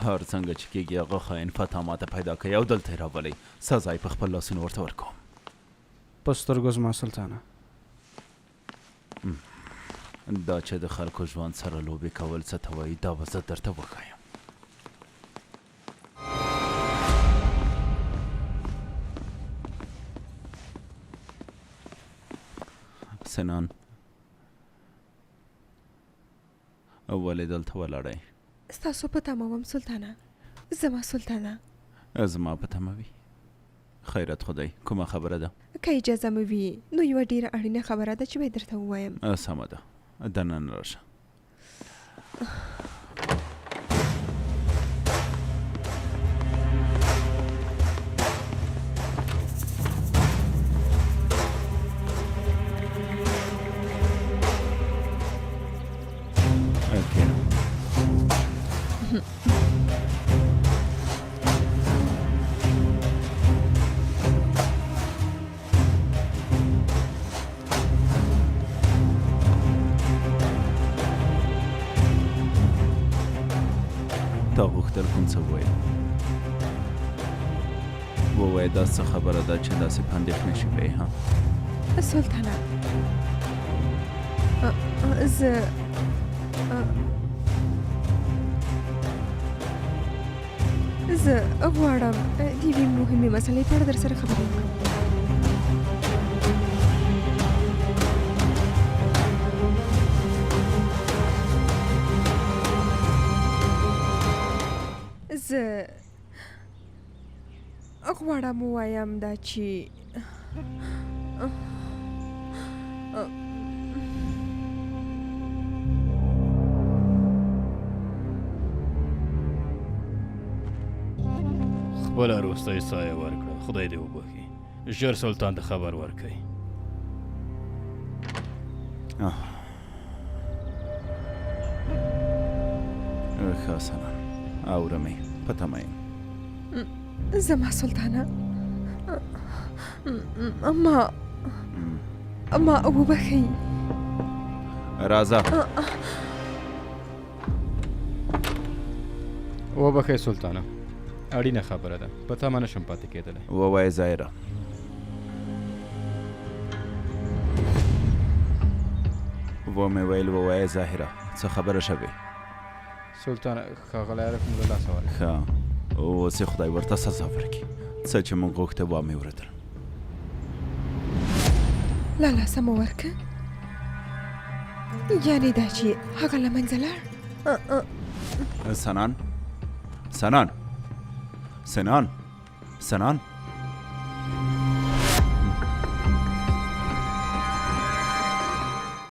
هر څنګه چې کېږي هغه خاین فتا ماته پیدا کوي او دلته یې راولئ، سزا یې په خپل لاسونو ورته ورکوم. په سترګو زما سلطانه. دا چې د خلکو ژوند سره لوبې کول څه ته وایي دا به زه درته وښایم. سنان ولې دلته ولاړی؟ ستاسو په تمه وم سلطانه، زما سلطانه. زما په تمه وي؟ خیرت خو دی، کومه خبره ده؟ که اجازه مو وي نو یوه ډېره اړینه خبره ده چې باید درته ووایم. سمه ده، دننه راشه. کښېنه. تا غوښتل کوم څه ووایې؟ ووایه دا څه خبره ده چې داسې په اندېښنه شوې ها؟ سلطانه زه زه غواړم د یوې مهمې مسلې په اړه در سره خبرې وکړم. زه غواړم ووایم دا چې خپله وروستۍ ساه یې ورکړه، خدای دې وبښي. ژر سلطان ته خبر ورکړئ. ښه سلام، اورم یې، په تمه یم. زما سلطانه، ما ما وبخښئ. راځه. وبخښئ سلطانه، اړینه خبره ده، په تمه نشم پاتې کېدلی. ووایه ظاهره. ومې ویل ووایه ظاهره، څه خبره شوې؟ سلطانه، ښاغلی عارف مو له لاسه ورکړ. ښه، اوس یې خدای ورته سزا ورکړي. څه چې موږ غوښته وامې اورېدل. له لاسه مو ورکه؟ یعنې دا چې هغه له منځه لاړ؟ سنان، سنان، سنان، سنان.